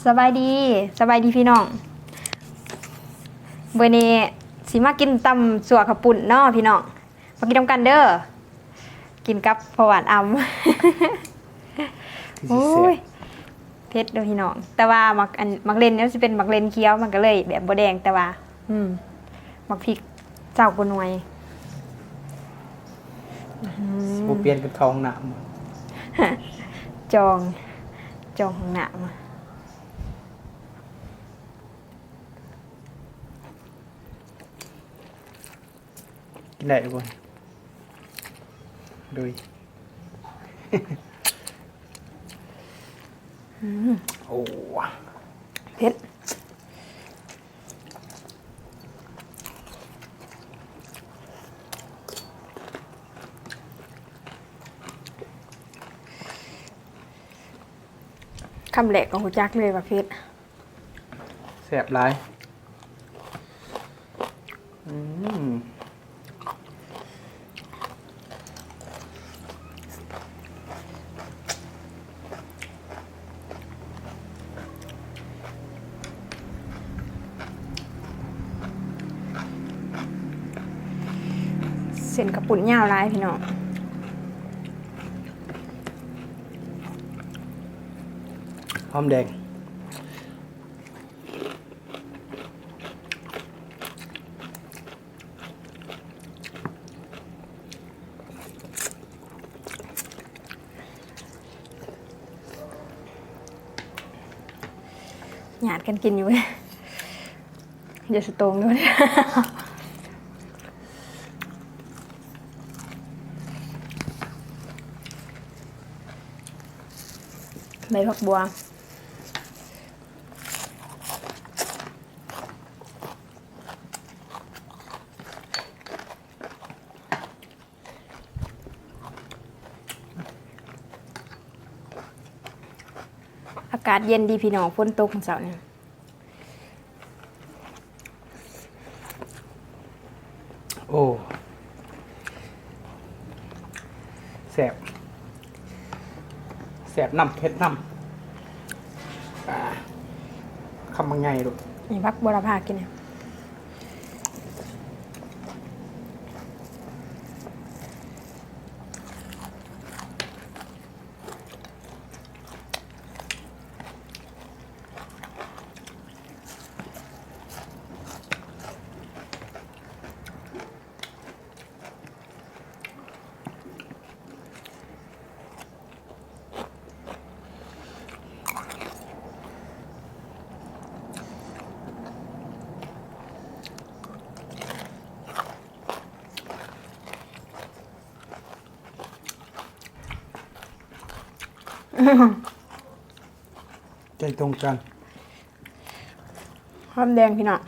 ສະບາຍດີ ສະບາຍດີພີ່ນ້ອງ. ມື້ນີ້ຊິມາກິນຕຳຊົ່ວເຂົ້າປຸ້ນເນາະພີ່ນ້ອງ, ມາກິນນຳກັນເດີ. ກິນກັບເຂົ້າຫວານອຳ. ຄືຊິແຊບ. ໂອ້ຍ ເຜັດເດີພີ່ນ້ອງ, ແຕ່ວ່າໝາກ ອັນ ໝາກເລັ່ນມັນຊິເປັນໝາກເລັ່ນຂຽວ ມັນກໍເລີຍແບບບໍ່ແດງ, ແຕ່ວ່າ ອືມ ໝາກພິກ ຊາວກວ່າໜ່ວຍ. ອືມ ຊິບໍ່ປ່ຽນເປັນເຂົ້າຫ້ອງນ້ຳ ຈອງ ຈອງຫ້ອງນ້ຳ. ກິນໄດ້ບໍ່? ໂດຍ ອືມ ໂອ້ ເຜັດ. ຄຳແລກກໍຮູ້ຈັກເລີຍວ່າເຜັດ. ແຊບຫຼາຍ. ອືມ ເສັ້ນເຂົ້າປຸ້ນຍາວຫຼາຍພີ່ນ້ອງ. ຫອມແດງ. ຍາດກັນກິນຢູ່ເວີ້ຍ. ຢ່າສະໂຕງເດີ. ໃບຜັກບົ່ວ. ອາກາດເຢັນດີພີ່ນ້ອງ, ຝົນຕົກມື້ເຊົ້ານີ້. ໂອ້ ແຊບ ແຊບນຳ ເຜັດນຳ. ອ່າ ຄຳບັກໃຫຍ່ໂລດ. ນີ້ ຜັກບົວລະພາກິນ. ໃຈຕົງກັນ. ຫອມແດງພີ່ນ້ອງ.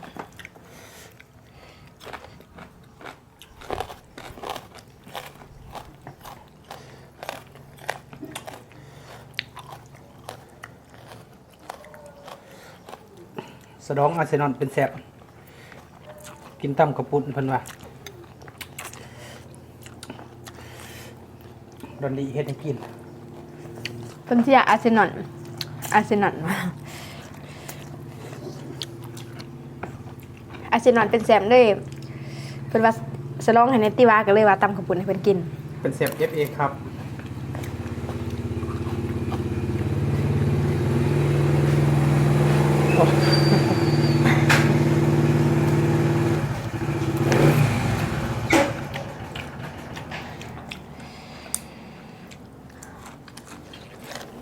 ສະດອງອາເຊນອນເປັນແຊບ. ກິນຕຳເຂົ້າປຸ້ນເພິ່ນວ່າ ດອນດີເຮັດໃຫ້ກິນ. ເພິ່ນເຊຍອາເຊນອນ ອາເຊນອນ ອາເຊນອນເປັນແຊມເລີຍ. ເພິ່ນວ່າສະຫຼອງໃຫ້ແດ່ຕິວ່າ ກໍເລີຍວ່າຕຳເຂົ້າປຸ້ນໃຫ້ເພິ່ນກິນ. ເປັນແຊມເກັບເອງຄັບ.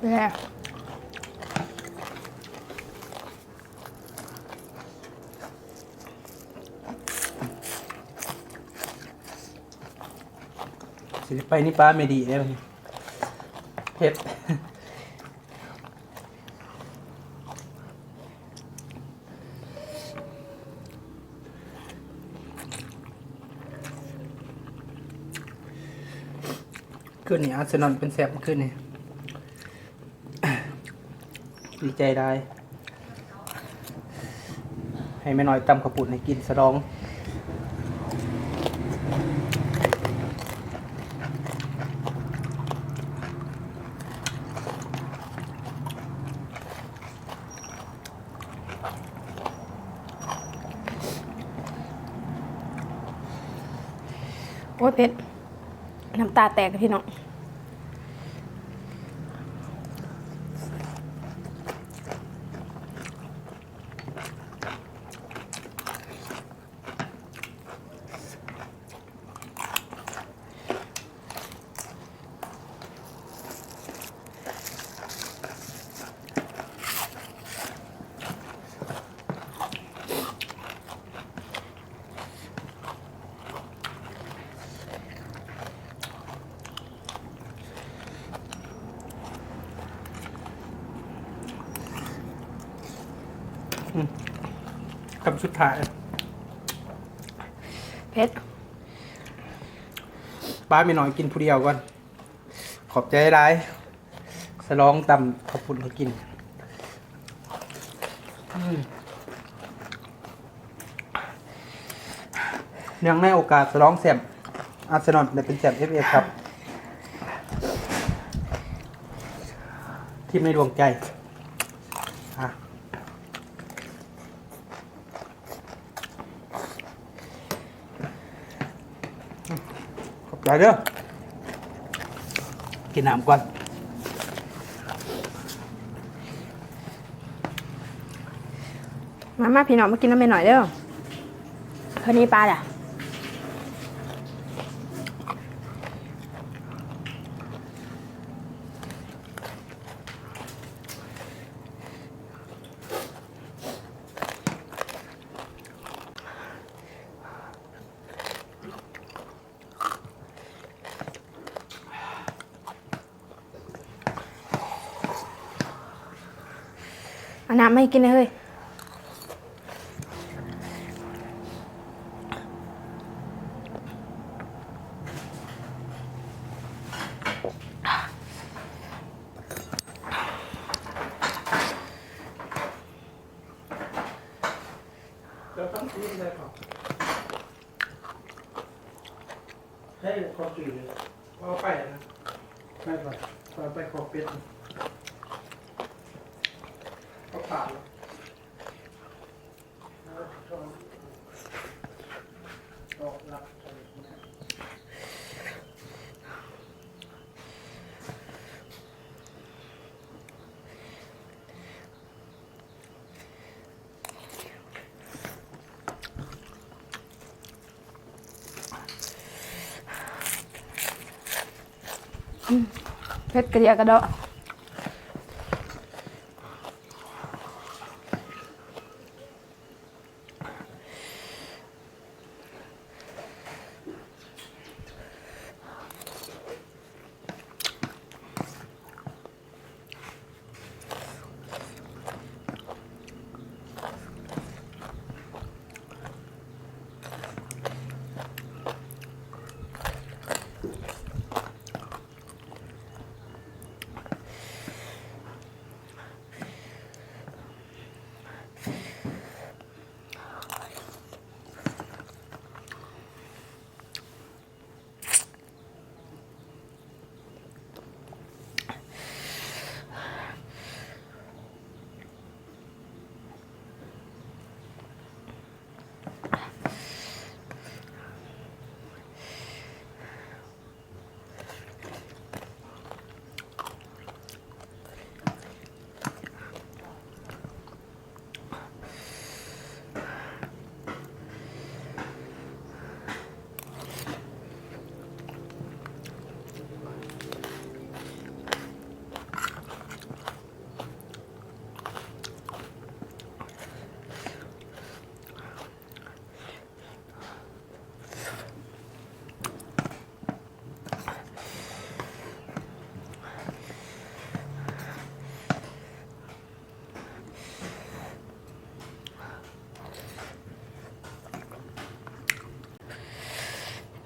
ແລ້ວ ຊິໄປນີ້ປ້າແມ່ດີເດ້. ເຜັດ. ຄືນນີ້ອາເຊນອນເປັນແຊມ ຄືນນີ້ ດີໃຈຫຼາຍ ໃຫ້ແມ່ນ້ອຍຕຳເຂົ້າປຸ້ນໃຫ້ກິນສະດອງ. ອ ໂອ້ຍ ເຜັດ ນ້ຳຕາແຕກພີ່ນ້ອງ. ອືມ ຄຳສຸດທ້າຍ ເຜັດ. ປາແມ່ນ້ອຍກິນຜູ້ດຽວກ່ອນ. ຂອບໃຈຫຼາຍ ສະຫຼອງຕຳເຂົ້າປຸ້ນໃຫ້ກິນ. ອືມ ເນື່ອງໃນໂອກາດສະຫຼອງແຊ້ມອາເຊນອນ ແລະ ເປັນແຊ້ມເອັຟເອຄັບ ທີມໃນດວງໃຈ. ອ່ະ ຂອບໃຈເດີ້. ກິນນ້ຳກ່ອນ. ມາ ມາ ພີ່ນ້ອງ ມາກິນນຳແມ່ນ້ອຍເດີ້. ເທົ່ານີ້ປາລະ. ເອົານ້ຳມາໃຫ້ກິນແດ່ເຮີ້ຍ. ເຈົ້າຕັ້ງຕີນໄດ້ບໍ່? ໃຫ້ເຂົາຊື້ ເອົາໄປນະ ໄປ ໄປ ເອົາໄປເຂົ້າເປັດ ເຂົ້າປາກ. ອືມ ເຜັດກະເດຍກະເດາະ.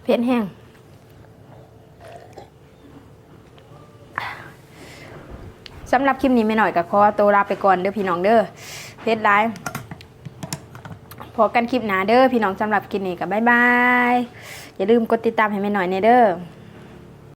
ເຜັດແຮງ. ສຳລັບຄລິບນີ້ແມ່ນ້ອຍກໍຂໍໂຕລາໄປກ່ອນເດີ້ພີ່ນ້ອງເດີ້ ເຜັດຫຼາຍ. ພໍ້ກັນຄລິບໜ້າເດີ້ພີ່ນ້ອງ. ສຳລັບຄລິບນີ້ກໍບາຍບາຍ. ຢ່າລືມກົດຕິດຕາມໃຫ້ແມ່ນ້ອຍແດ່ເດີ້.